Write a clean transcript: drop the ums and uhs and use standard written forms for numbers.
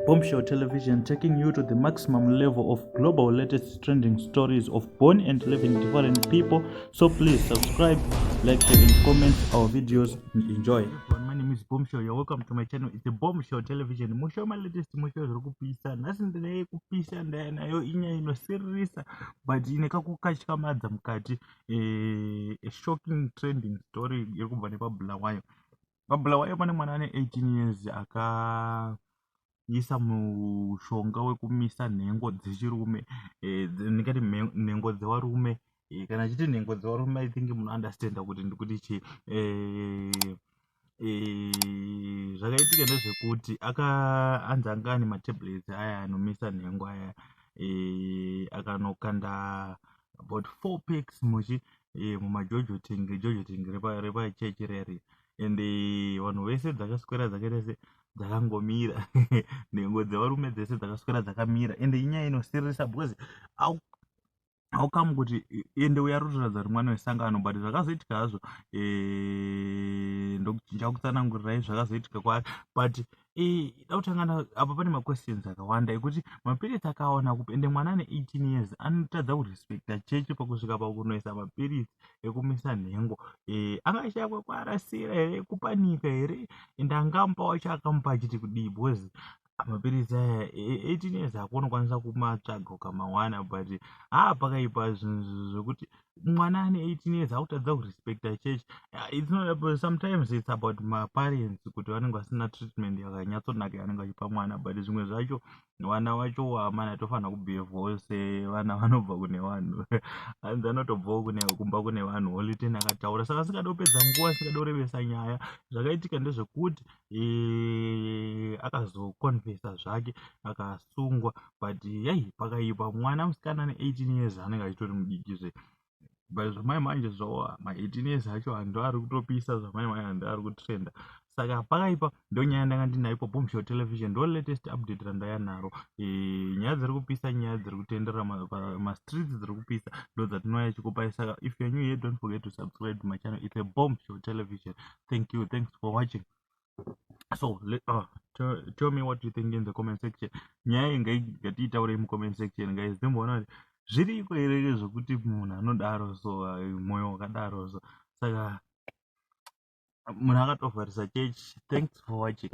Bombshell Television, taking you to the maximum level of global latest trending stories of born and living different people. So please subscribe, like, share and comment our videos and enjoy. My name is Bombshell. You're welcome to my channel. It's a Bombshell Television. Musho my latest musho zviri kupisa. Nhasi ndine kupisa ndaya nayo inyaya inosiririsa but ine kakukatyamadza mukati, a shocking trending story iri kubva nepaBulawayo. PaBulawayo pane mwana ane 18 years akaisa mushonga wekumisa nhengo dzechirume, ndingati nhengo dzevarume. Kana achiti nhengo dzevarume, I think munounderstanda kuti ndikuti chii. Zvakaitika ndezvekuti anzi anga ane matablets aya anomisa nhengo aya, akanokanda about four packs muchi mumaJojo tank, jojo tank repachechi reri, and vanhu vese dzakaswera dzakaita se dzakangomira. Nhengo dzevarume dzese dzakaswera dzakamira, ende inyaya inosiririsa because how come kuti ende uya ari kutoratidza kuti mwana wesangano? But zvakazoitika hazvo, ndokuchinja kutsanangurirai zvakazoitika kwaari, but da kutanga apa pane maquestions akawanda ekuti mapiritsi akawana kupi, ende mwana ane 18 years anotadza kurespecta chechi pakusvika pakunoisa mapiritsi ekumisa nhengo. Angashaya kwekwarasira here, kupanika here? Ende angamupa wacho akamupa achiti kudii? Because mapiritsi aya, 18 years ako unokwanisa kumatsvaga ukamawana, but haa, pakaipa zvinhu zvekuti mwana ane 18 years akutadza kurespecta church. It's not, sometimes it's about maparents kuti vanenge vasina treatment yakanyatsonaka yavanenge vachipa mwana, but zvimwe zvacho vana vacho wamana tofanira kubehavhawo sevana vanobva kune vanhu, hanzi anotobvawo kumba kune vanhu. Holy Ten akataura. Saka singada kupedza nguva, singada kurebesa nyaya, zvakaitika ndezvekuti akazokonfesa zvake, akasungwa, but yai, pakaipa. Mwana musikana ne18 years anenge achitori mudiki zve, but zvamai manje zvao ma18 years acho hando ari kutopisa, zvamai manje hando ari kutrenda. Saka pakaipa. Ndo nyaya ndanga ndinayo paBombshell Television, ndo latest update randaya naro. Nyaya dziri kupisa, nyaya dziri kutenderera mastreets dziri kupisa, ndo dzatinouya chikupai. Saka if you are new here, don't forget to subscribe to my channel. It's a Bombshell Television. Thank you, thanks for watching. So tell me what you think in the comment section. Nyaya iyi ngatiitaurei mucomment section, guys. Ndimboona kuti zviriko here zvokuti munhu anodaro so, mwoyo wakadaro so. Saka munhu akatovharisa church. Thanks for watching.